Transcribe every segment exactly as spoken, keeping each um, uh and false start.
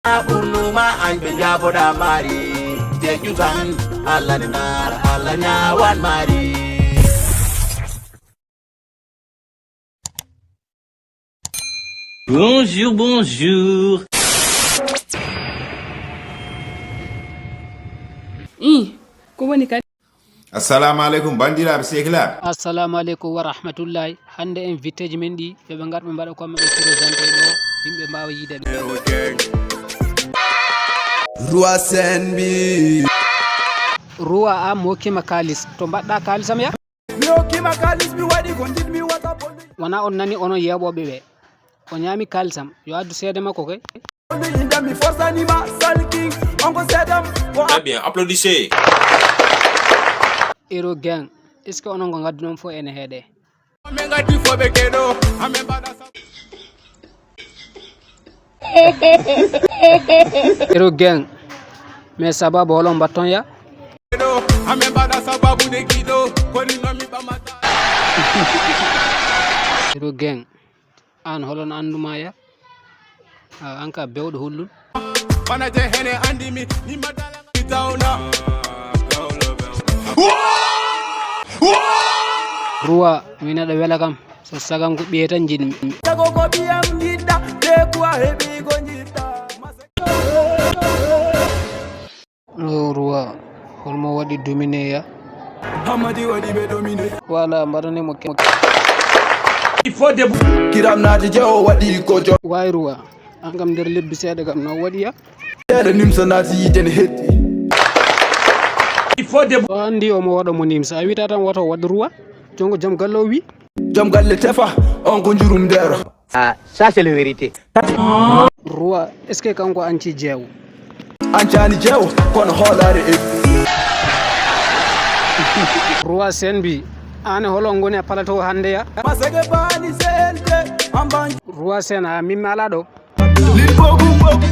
A ɓurnuma añ ɓe njaboɗa mari. Jeju tan, Allah ne nara, Allah ñawan mari. Bonjour, bonjour. Ih, ko woni kadi? Assalamu aleykum, bandiraɓe, sehilaaɓe. Assalamu aleykum wa rahmatullahi. Hannde invité ji men ɗi, yo ɓe ngar ɓe mbaɗa ko maɓɓe présenté ɗo, yimɓe mbaawa yiide ɓe. Roi Sen mbi. Roi, a mo hokkima kaalis, to mbaɗɗa kaalisam ya? Mi hokkima kaalis, mi waɗi ko njiɗmi, wata bonde. Wona on nani onon yeeɓooɓe ɓe. O ñaami kaalisam, yo addu seede makko kay. Très bien, applaudissez. Hero Gang, est-ce que onon ko ngadduɗon fof ene heede? Hero Gang, mais sababu holo mbatton ya? Hero Gang. Aan holon annduma ya? A, aan ka bewɗo hullun. Ruwa, min aɗa wela kam. So sagam ko ɓiye tan njiɗmi. O Ruwa, holmo waɗi dominé ya? Hamadi waɗi ɓe dominé. Voilà, mbaɗani mo ke-, mo ke-. Il faut debout. Kiram naati je o waɗi ko jo. Waay Ruwa, an kam nder lebbi seeɗa kam no waɗi ya? Seeɗa Nimsa naati yiide ne hetti. Il faut debout. O anndi omo waɗa mo Nimsa, a wita tan wata o waɗ Ruwa. Jongo jom galle o wi. Jom galle tefa, on ko njurum ndero. Ah, ça, c'est la vérité. Ruwa, est-ce que kanko anci jeewo? Ancani jeewo, kono hoolaare e. Ruwa Sen mbi, aan e holo ngoni e palato hannde ya? Masege baani C N T, amban. Ruwa Sen, a mimmi ala ɗo? Lil bogu bogu.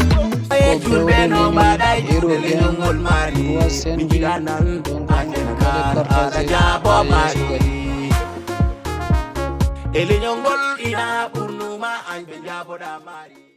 E julɓe no mbaɗay, Hero Gang, leñol mari. Ruwa Sen mbi, donc, mbaɗe partager, jaabo mari. E leñol ngol ina ɓurnuma, añ ɓe njaboɗa mari.